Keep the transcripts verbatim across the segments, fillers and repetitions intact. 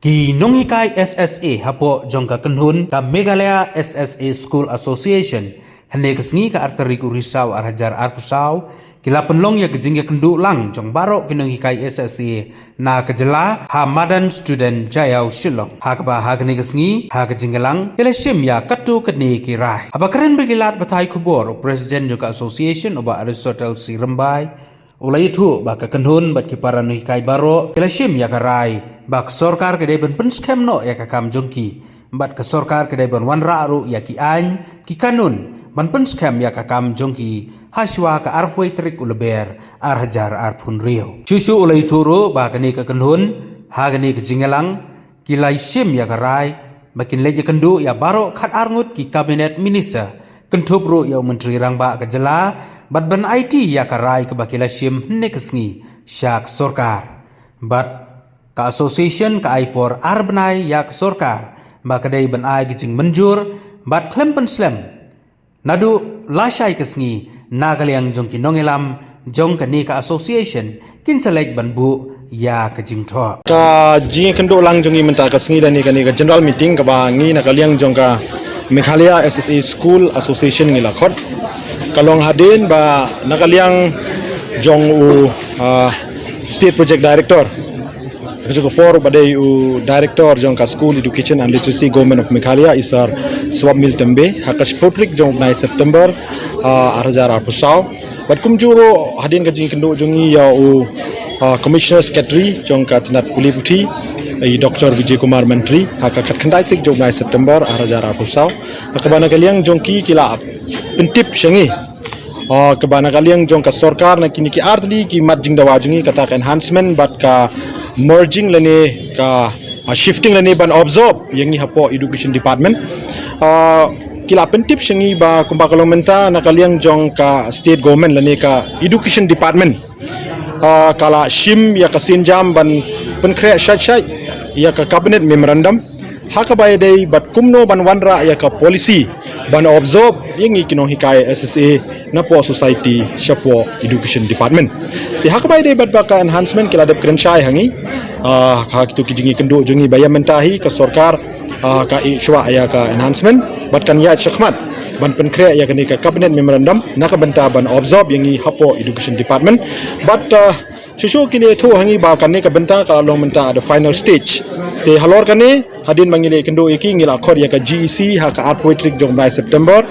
Ki nonghikai S S A hapoh jong ka kynhun ka Meghalaya S S A School Association, hynne ka sngi ka ar tarik u Risaw ar hajar arphew saw, ki la pynlong ïa ka jingïakynduh lang jong baroh ki nonghikai S S A na ka jylla ha madan Student Jaiaw Shillong. Ha kaba ha kane ka sngi, ha ka jingïalang, ki la shim ïa katto katne ki rai. Haba kren bad ki lad pathai khubor, u President jong ka Association, u Bah Aristotle C Rymbai, u la ïathuh ba ka kynhun bad ki para nonghikai baroh ki la shim ïa ka rai ba ka sorkar ka dei ban pynskhem noh ïa ka kam jong ki, bad ka sorkar ka dei ban wanrah ruh ïa ki aiñ, ki kanun, ban pynskhem ïa ka kam jong ki hashwa ka arphew tarik u Lber ar hajar arphew hynriew. Shuh shuh u la ïathuh ruh ba kane ka kynhun, ha kane ka jingïalang, ki la shim ïa ka rai ba kin leit ïakynduh ïa baroh khatar ngut ki Cabinet Minister, kynthup ruh ïa u Myntri Rangbah ka jylla, bad ban aiti ïa ka rai kaba ki la shim hynne ka sngi sha ka sorkar. Bad ka Association ka ai por ar bnai ïa ka sorkar ba ka dei ban ai ka jingmynjur bad khlem pynslem naduh lashai ka sngi na ka liang jong ki nongïalam jong kane ka Association kin sa leit ban buh ïa ka jingthoh. Ka jingïakynduh lang jong ngi mynta ka sngi lane kane ka general meeting kaba ngi na ka liang jong ka Meghalaya S S A School Association ngi la khot, ka long hadien ba na ka liang jong u, ah, State Project Director, ka jong ka por ba dei u Director jong ka School Education and Literacy Government of Meghalaya, i Sir Swapnil Tembe, ha ka shiphew tarik jong u bnai September, ah, ar hajar arphew saw. Bad kumjuh ruh hadien ka jingïakynduh jong ngi ïa u, ah, Commissioner Secretary jong ka tnat pule puthi, i Doctor Vijay Kumar Mantri, ha ka khatkhyndai tarik jong u bnai September ar hajar arphew saw. Ha kaba na ka liang jong ki ki la pyntip sha ngi, ah, kaba na ka liang jong ka sorkar na kine ki ar tylli ki mat jingdawa jong ngi, kata ka enhancement bad ka merging lane ka, ah, shifting lane ban absorb ïa ngi hapoh Education Department. Ah, ki la pyntip sha ngi ba kumba ka long mynta na ka liang jong ka State Government lane ka Education Department, ah, ka la shim ïa ka sienjam ban pynkhreh shait shait ïa ka Cabinet Memorandum, ha kaba ïadei bad kumno ban wanrah ïa ka policy ban absorb ïa ngi ki nonghikai S S A napoh society shapoh Education Department. Te ha kaba ïadei bad ba ka enhancement ki la dep kren shai ha ngi, ah, ha kito ki jingïakynduh jong ngi ba ïa mynta hi ka sorkar, ah, ka ïeh shuwa ïa ka enhancement bad kan ïaid shakhmat ban pynkhreh ïa kane ka Cabinet Memorandum na ka bynta ban absorb ïa ngi hapoh Education Department. Bad, ah, shuh shuh ki la ïathuh ha ngi ba kane ka bynta ka la long mynta at the final stage. Te halor kane, hadien ba ngi la ïakynduh ïa ki, ngi la khot ïa ka G E C ha ka arphew tarik jong u bnai September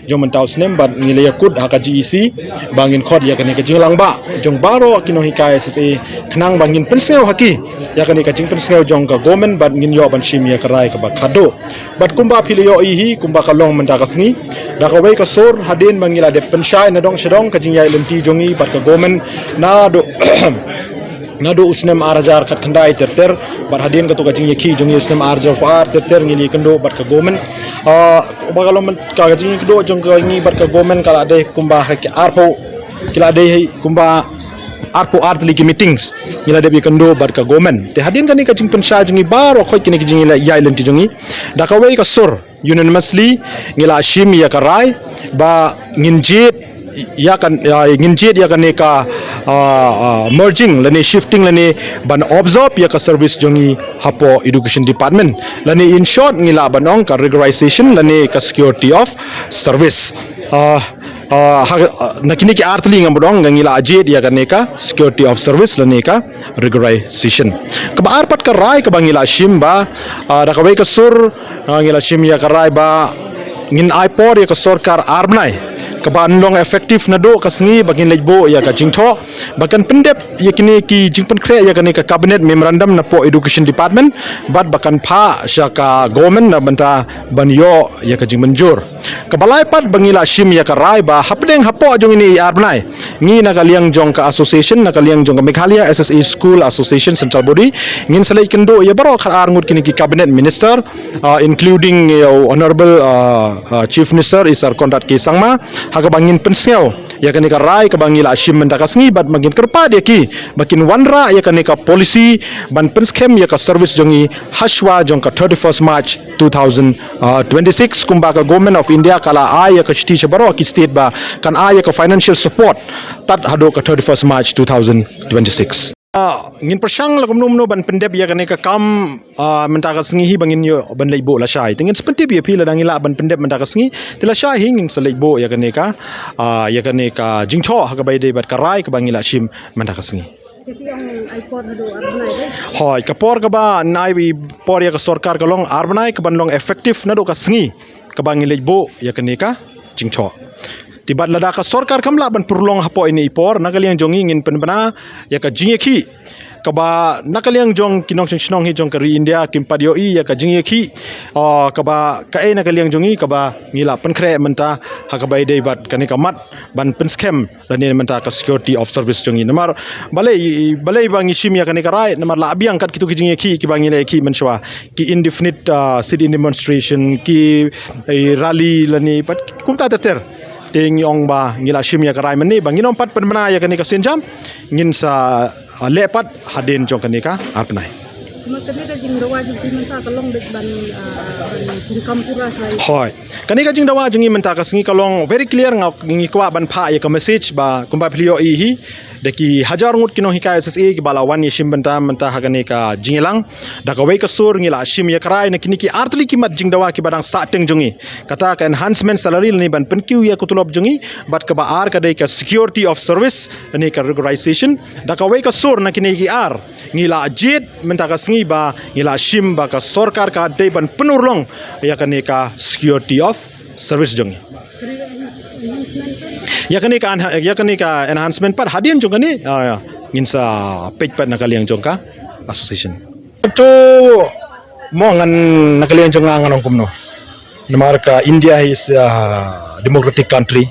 jong mynta u snem, bad ngi la ïakut ha ka G E C ba ngin khot ïa kane ka jingïalang ba jong baroh ki nonghikai S S A khnang ba ngin pynsngew ha ki ïa kane ka jingpynsngew jong ka government bad ngin ïoh ban shim ïa ka rai kaba khadduh. Bad kumba phi la ïohi hi, kumba ka long mynta ka sngi, da kawei ka sur, hadien ba ngi la dep pynshai nadong shadong ka jingïaid lynti jong ngi bad ka government naduh naduh u snem ar hajar khatkhyndai ter ter, bad hadien kato ka jingïakhih jong ngi u snem ar hajar arphew ar ter ter ngi la ïakynduh bad ka government. Ah, kumba ka long myn-, ka, ka jingïakynduh jong ka ngi bad ka government ka la dei kumba ha ki arphew, ki la dei hi kumba arphew ar tylli ki meetings ngi la dep ïakynduh bad ka government. Te hadien kane ka jingpynshai jong ngi baroh khoit kine ki jingïaid lynti jong ngi, da kawei ka sur, unanimously ngi la shim ïa ka rai ba ngin jied ïa kan, ïa, ngin jied ïa kane ka, ah, ah, merging lane shifting lane ban absorb ïa ka service jong ngi hapoh Education Department, lane in short ngi lah ban ong ka regularization lane ka security of service. Ah, ah, ha, ah, na kine ki ar tylli ngam bud ong ngi la jied ïa kane ka security of service lane ka regularization. Kaba ar pat ka rai kaba ngi la shim ba, ah, da kawei ka sur, ah, ngi la shim ïa ka rai ba ngin ai por ïa ka sorkar ar bnai, kaba yn long effective naduh ka sngi ba ngin leit buh ïa ka jingthoh, ba kan pyndep ïa kine ki jingpynkhreh ïa kane ka cabinet memorandum napoh Education Department, bad ba kan phah sha ka government na bynta ban ïoh ïa ka jingmynjur. Kaba lai pat ba ngi la shim ïa ka rai ba hapdeng hapoh jong ine i ar bnai, ngi na ka liang jong ka association, na ka liang jong ka Meghalaya S S A School Association Central Body, ngin sa leit kynduh ïa baroh khatar ngut kine ki cabinet minister, ah, including ïa u Honorable, ah, ah, Chief Minister i Sir Conrad K Sangma, ha kaba ngin pynsngew ïa kane ka rai kaba ngi la shim mynta ka sngi, bad ba ngin kyrpad ïa ki ba kin wanrah ïa kane ka policy ban pynskhem ïa ka service jong ngi hashwa jong ka thirty-first March two thousand twenty-six, kumba ka Government of India ka la ai ïa ka shithi sha baroh ki state ba kan ai ïa ka financial support tad haduh ka thirty-first March two thousand twenty-six. Ah, ngin pyrshang la kumno kumno ban pyndep ïa kane ka kam, ah, mynta ka sngi hi ba ngin ïoh ban leit buh lashai. Te ngin sa pyntip ïa phi lada ngi lah ban pyndep mynta ka sngi. Te lashai hi ngin sa leit buh ïa kane ka, ah, ïa kane ka jingthoh ha kaba ïadei bad ka rai kaba ngi la shim mynta ka sngi. Ka ti ong ai por haduh ar bnai, eh? Hooid, ka por kaba yn ai por ïa ka sorkar ka long ar bnai kaban long effective naduh ka sngi kaba ngi leit buh ïa kane ka jingthoh. Te bad lada ka sorkar kam lah ban pynlong hapoh ine i por, na ka liang jong ngi ngin pynbna ïa ka jingïakhih kaba na ka liang jong ki nongshong shnong hi jong ka ri India kim pat ïohi ïa ka jingïakhih, ah, kaba kaei na ka liang jong ngi kaba ngi la pynkhreh mynta ha kaba ïadei bad kane ka mat ban pynskhem lane mynta ka security of service jong ngi. Namar balei, balei ba ngi shim ïa kane ka rai, namar la biang kat kitu ki jingïakhih kiba ngi la ïakhih mynshuwa, ki indefinite, ah, sit-in demonstration, ki, eh, rally lane pat kumta ter ter. Te ngi ong ba ngi la shim ïa ka rai mynne ba ngin ym pat pynbna ïa kane ka sienjam, ngin sa, ah, leh pat hadien jong kane ka ar bnai. Namar kane ka jingdawa jong phi mynta ka long beit ban, ah, ban pyndonkam pura sa. Hooid. Kane ka jingdawa jong ngi mynta ka sngi ka long very clear, nga, ngi kwah ban phah ïa ka message ba kumba phi la ïohi hi, da ki hajar ngut ki nonghikai S S A kiba la wan ïashim bynta mynta ha kane ka jingïalang. Da kawei ka sur ngi la shim ïa ka rai na kine ki artylli ki mat jingdawa kiba dang sahteng jong ngi. Kata ka enhancement salary lane ban pynkiew ïa ka tulop jong ngi, bad kaba ar ka dei ka security of service lane ka regularization. Da kawei ka sur na kine ki ar ngi la jied mynta ka sngi ba ngi la shim ba ka sorkar ka dei ban pynurlong ïa kane ka security of service jong ngi. Ïa kane ka enha-, ïa kane ka enhancement pat hadien jong kane, ah, ïa, ngin sa peit pat na ka liang jong ka association. To mo ngan na ka liang jong nga ngan ong kumno. Namar ka India is a democratic country.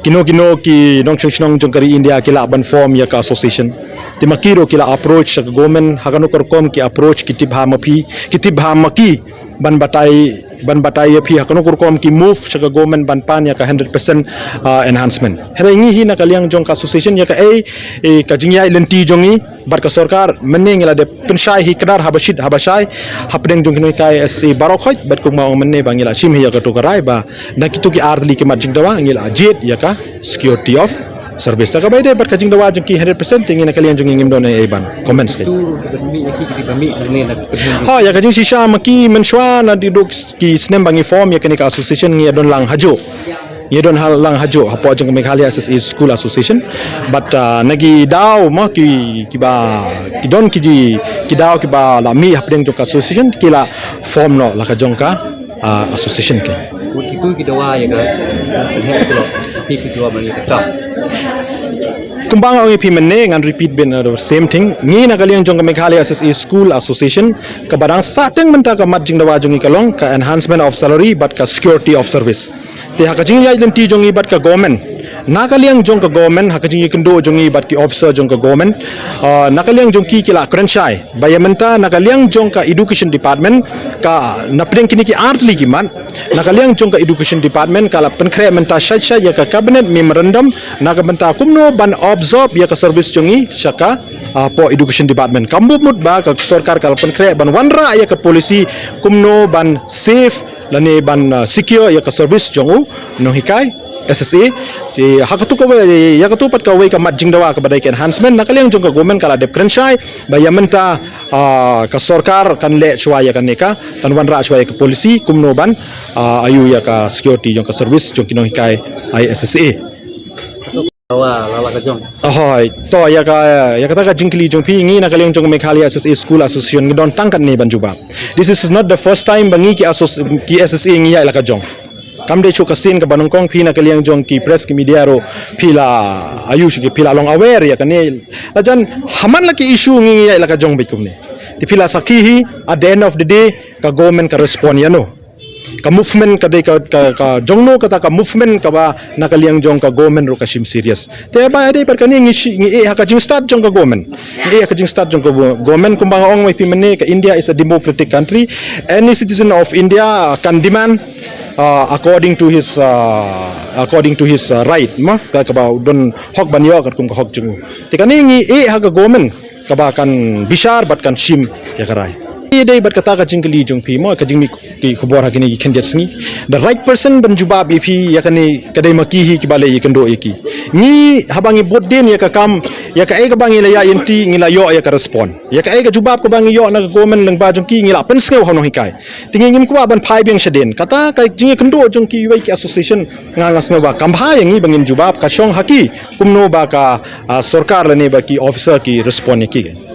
Kino kino ki nongshong shnong jong ka ri India ki lah ban form ïa ka association. Te ma ki ruh ki la approach sha ka government, ha kano ka rukom ki approach, ki tip ha ma phi, ki tip ha ma ki ban batai, ban batai ïa phi ha kano ka rukom ki move sha ka government ban pan ïa ka hundred percent, ah, enhancement. Hynrei ngi hi na ka liang jong ka association ïa kaei, eh, ka jingïaid lynti jong ngi bad ka sorkar, mynne ngi la dep pynshai hi kdar haba shit haba shai hapdeng jong ki nonghikai S S A baroh khoit, bad kumba ong mynne ba ngi la shim hi ïa kato ka rai ba na kito ki artylli ki mat jingdawa ngi la jied ïa ka security of service. Te kaba ïadei bad ka jingdawa jong ki hundred percent te ngi na ka liang jong ngi ngim don ei ei ban comments. Hooid, ïa ka jingshisha ma ki mynshuwa naduh ki snem ba ngi form ïa kane ka association ngi ïa don lang hajuh. Ngi don ha lang hajuh hapoh jong ka Meghalaya S S A School Association. But, ah, na ki daw ma ki, kiba, ki don ki ji, ki daw kiba la mih hapdeng jong ka association, ki la form noh la ka jong ka, ah, association ki. Kumba nga ong ïa phi mynne, ngan repeat beit na the same thing. Ngi na ka liang jong ka Meghalaya S S A School Association, kaba dang sahteng mynta ka mat jingdawa jong ngi ka long ka enhancement of salary bad ka security of service. Te ha ka jingïaid lynti jong ngi bad ka government, na ka liang jong ka government, ha ka jingïakynduh jong ngi bad ki officer jong ka government, ah, na ka liang jong ki ki la kren shai ba ïa mynta na ka liang jong ka education department, ka na pdeng kine ki artylli ki mat, na ka liang jong ka education department ka la pynkhreh mynta shai shai ïa ka cabinet memorandum na ka bynta kumno ban absorb ïa ka service jong ngi sha ka, ah, hapoh education department. Ka mut mut ba ka sorkar ka la pynkhreh ban wanrah ïa ka policy kumno ban save lane ban, ah, secure ïa ka service jong u nonghikai S S A. Te ha katu kawei, ïa katu pat kawei ka mat jingdawa kaba dei ka enhancement, na ka liang jong ka government ka la dep kren shai ba ïa mynta, ah, ka sorkar kan leh shuwa ïa kane ka, kan wanrah shuwa ïa ka policy kumno ban, ah, aiu ïa ka security jong ka service jong ki nonghikai S S A. Hooid, to ïa ka, ïa kata ka jingkylli jong phi, ngi na ka liang jong Meghalaya S S A School Association ngi don tang katne ban jubab. This is not the first time ba ngi ki asso-, ki S S A ngi ïaid la ka jong. Kam dei shuh ka sien kaba nyngkong, phi na ka liang jong ki press ki media ruh phi la aiu shi ki, phi la long aware ïa kane. La jan ha man la ki issue ngi, ngi ïaid la ka jong beit kumne. Te phi la sakhi hi, at the end of the day ka government ka respond ïa no. Ka movement ka dei ka, ka, ka jong no kata ka movement kaba na ka liang jong ka government ruh ka shim serious. Te ba dei pat kane ngi shi, ngi ïeh ha ka jingstad jong ka government. Ngi ïeh ha ka jingstad jong ka government, kumba nga ong ïa phi mynne, ka India is a democratic country. Any citizen of India can demand, uh, according to his, uh, according to his, uh, right, ma, ka, kaba don hok ban ïoh katkum ka hok jong u. Te kane ngi ïeh ha ka government kaba kan bishar bad kan shim ïa ka rai. Ïadei bad kata ka jingkylli jong phi mo, ka jingmih ki khubor ha kine ki khyndiat sngi, the right person ban jubab ïa phi ïa kane ka dei ma ki hi kiba la ïakynduh ïa ki. Ngi haba ngi bud dien ïa ka kam, ïa kaei kaba ngi la ïa inti ngi la ïoh ïa ka respond. Ïa kaei ka jubab kaba ngi ïoh na ka government lyngba jong ki ngi la pynsngew ha u nonghikai. Te ngi ngim kwah ban phai biang shadien. Kata ka jingïakynduh jong kiwei ki association nga nga sngew ba kam bha ïa ngi ba ngin jubab ka shong ha ki kumno ba ka, ah, sorkar lane ba ki officer ki respond ïa ki.